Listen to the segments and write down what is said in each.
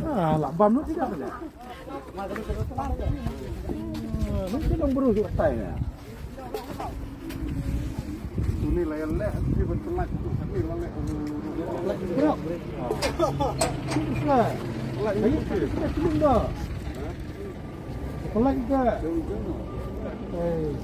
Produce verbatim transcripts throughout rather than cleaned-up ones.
Ah, lah bam lu tidak ada. Mesti dong berusuh tai ya. Ini layan leh, ini pun pelat tu, ini layan leh. Pelat juga. Pelat juga. Ayo, kita, kita, kita, kita. Pelat juga. Eh.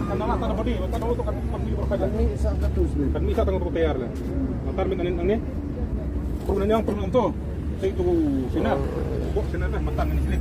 Kan nama tak ada body, tak ada auto kan, kan beli berapa aja? Kan ni satu sendiri. Kan ni satu tayar lah. Matar minta ni, ni. Perlu nanya, perlu nonton. Saya tu sinar. Bok sinar lah, matang ni sini.